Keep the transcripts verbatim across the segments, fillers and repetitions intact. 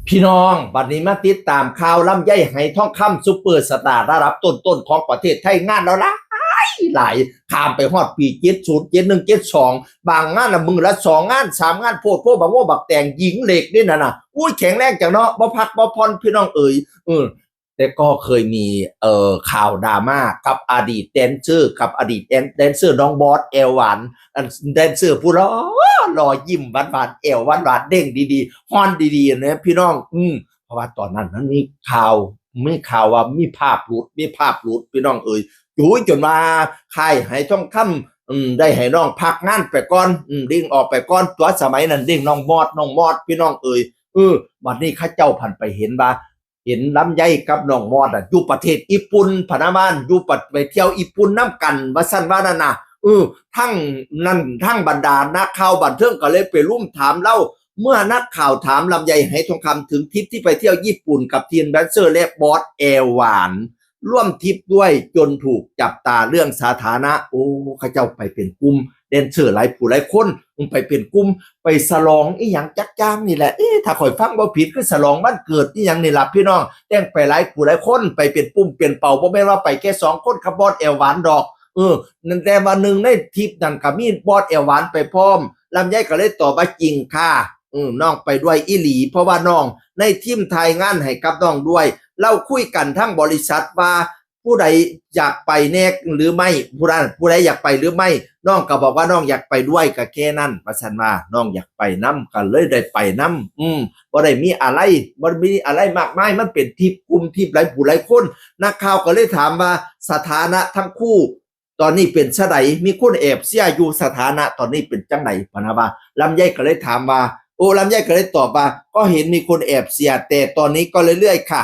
พี่น้อง บัดนี้มาติดตามข่าวลำไยไหทองคำ ซุปเปอร์สตาร์ระดับต้นๆของประเทศไทย งานแล้วหลายหลาย ข้ามไปฮอดปีเจ็ดศูนย์ เจ็ดหนึ่ง เจ็ดสอง บางงานน่ะมื้อละสองงาน สามงาน โพดโพบักโง่บักแตง หญิงเหล็กนี่น่ะนะ อุ้ย แข็งแรงจังเนาะ บ่พักบ่ผ่อน พี่น้องเอ๋ย เออ แต่ก็เคยมี เอ่อ ข่าวดราม่ากับอดีตแดนเซอร์ กับอดีตแดน- แดนเซอร์น้องบอส แอวหวาน อันแดนเซอร์ผู้หล่อ หล่อ ยิ้มหวานๆ แอวหวานๆ เด้งดีๆ ฮอนดีๆ นะพี่น้อง อืม เพราะว่าตอนนั้นมันมีข่าว มีข่าวว่ามีภาพหลุด มีภาพหลุด พี่น้องเอ๋ย โอ้ย จนว่าค่ายไหทองคำ อืม ได้ให้น้องพักงานไปก่อน อืม เด้งออกไปก่อน ตัวสมัยนั้นเด้งน้องมอส น้องมอส พี่น้องเอ๋ย เออ บัดนี้เขาเจ้าผันไปเห็นว่า เห็นลำไยกับน้องมอสอะ อยู่ประเทศญี่ปุ่น พะนะว่า อยู่ประ- ไปเที่ยวญี่ปุ่นนำกัน ว่าซั่นว่านั่นน่ะ เออ ทั้งนั้น ทั้งบรรดานักข่าวบันเทิงก็เลยไปรุมถามลาว เมื่อนักข่าวถามลำไยไหทองคำถึงทริปที่ไปเที่ยวญี่ปุ่นกับทีมแดนเซอร์และบอส แอวหวาน ร่วมทริปด้วย จนถูกจับตาเรื่องสถานะ โอ้ เขาเจ้าไปเป็นกลุ่ม แดนเซอร์หลายผู้หลายคน ไปเป็นกลุ่ม ไปฉลองอีหยังจักอย่างนี่แหละ เอ๊ะ ถ้าข้อยฟังบ่ผิด คือฉลองวันเกิดอีหยังนี่ล่ะพี่น้อง แต่งไปหลายผู้หลายคน ไปเป็นปุ่มเป็นเป่า บ่แม่นว่าไปแค่สองคนกับบอส แอวหวานดอก เออ นั่นแต่ว่าหนึ่งในทริปนั่นก็มีบอส แอวหวานไปพร้อม ลำไยก็เลยตอบว่า จริงค่ะ เออ น้องไปด้วยอีหลี เพราะว่าน้องในทีมถ่ายงานให้กับน้องด้วย ลาวคุยกันทั้งบริษัทว่า ผู้ใดอยากไปแน่หรือไม่ ผู้นั้น ผู้ใดอยากไปหรือไม่ น้องก็บอกว่าน้องอยากไปด้วย ก็แค่นั้น ว่าซั่นว่า น้องอยากไปนำ ก็เลยได้ไปนำ อืม บ่ได้มีอะไร บ่ได้มีอะไรมากมาย มันเป็นทริปกลุ่ม ทริปหลายผู้หลายคน นักข่าวก็เลยถามว่า สถานะทั้งคู่ ตอนนี้เป็นจั่งใด มีคนแอบเชียร์อยู่ สถานะตอนนี้เป็นจั่งใด พะนะว่า ลำไยก็เลยถามว่า โอ้ ลำไยก็เลยตอบว่า ก็เห็นมีคนแอบเชียร์ แต่ตอนนี้ก็เรื่อยๆค่ะ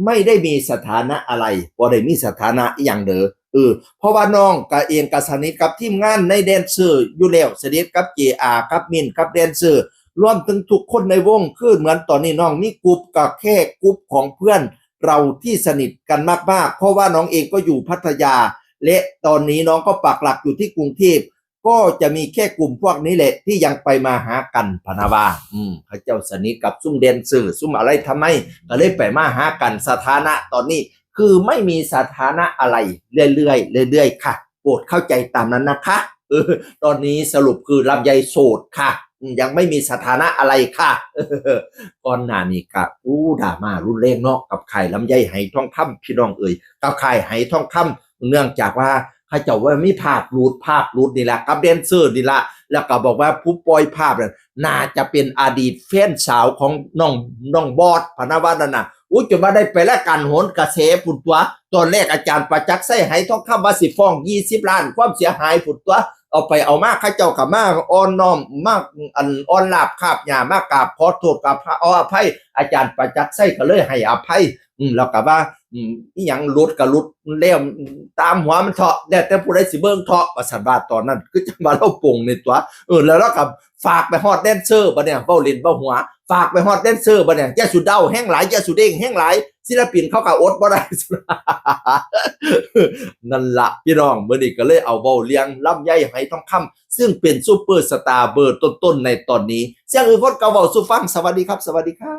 ไม่ได้มีสถานะอะไร บ่ได้มีสถานะอีหยังเด้อ เออ เพราะว่าน้องก็เองก็สนิทกับทีมงานในแดนเซอร์อยู่แล้ว สนิทกับ เจอาร์ กับมิน กับแดนเซอร์ รวมถึงทุกคนในวง คือเหมือนตอนนี้น้องมีกลุ่ม ก็แค่กลุ่มของเพื่อนเราที่สนิทกันมากๆ เพราะว่าน้องเองก็อยู่พัทยา และตอนนี้น้องก็ปักหลักอยู่ที่กรุงเทพ ก็จะมีแค่กลุ่มพวกนี้แหละที่ยังไปมาหากัน พะนะว่า อืม เขาเจ้าสนิทกับซุมแดนเซอร์ ซุมอะไรทำไม ก็เลยไปมาหากัน สถานะตอนนี้คือไม่มีสถานะอะไร เรื่อยๆ เรื่อยๆ ค่ะ โปรดเข้าใจตามนั้นนะคะ เออ ตอนนี้สรุปคือลำไยโสดค่ะ อืม ยังไม่มีสถานะอะไรค่ะ ก่อนหน้านี้ก็ อู้ ดราม่ารุนแรงเนาะ กับค่ายลำไยไหทองคำ พี่น้องเอ๋ย กับค่ายไหทองคำ เนื่องจากว่าเขาเจ้าว่ามีภาพหลุด ภาพหลุดนี่แหละ กับแดนเซอร์นี่ละ แล้วก็บอกว่าผู้ปล่อยภาพน่ะ น่าจะเป็นอดีตแฟนสาวของน้อง น้องบอส พะนะว่านั่นน่ะ อู้ จนว่าได้ไปรายการโหนกระแสพุ้นตั๊ว ตอนแรกอาจารย์ประจักษ์ชัย ไหทองคำ ว่าสิฟ้องยี่สิบล้าน ความเสียหายพุ้นตั๊ว เอาไปเอามาเขาเจ้าก็มาอ่อนน้อม มา อัน อ่อนลาภคาบหญ้ามากราบขอโทษ กราบขออภัย อาจารย์ประจักษ์ชัยก็เลยให้อภัย อืม แล้วก็ว่า อืม อีหยังหลุดก็หลุดแล้ว ตามหัวมันเถาะ แล้วแต่ผู้ใดสิเบิ่งเถาะ ว่าซั่นว่า ตอนนั้นคือจั่งว่าลาวปลงนี่ตั๊ว เออ แล้วลาวก็ฝากไปฮอดแดนเซอร์บัดเนี่ย เว้าเล่นเว้าหัว ฝากไปฮอดแดนเซอร์บัดเนี่ย อย่าสู่เดาแฮงหลาย อย่าสู่เด้งแฮงหลาย ศิลปินเขาก็อดบ่ได้ นั่นล่ะพี่น้อง มื้อนี้ก็เลยเอาเว้าเรื่องลำไยไหทองคำ ซึ่งเป็นซุปเปอร์สตาร์เบอร์ต้นๆในตอนนี้ เสียงอื่นคนก็เว้าสู่ฟัง สวัสดีครับ สวัสดีครับ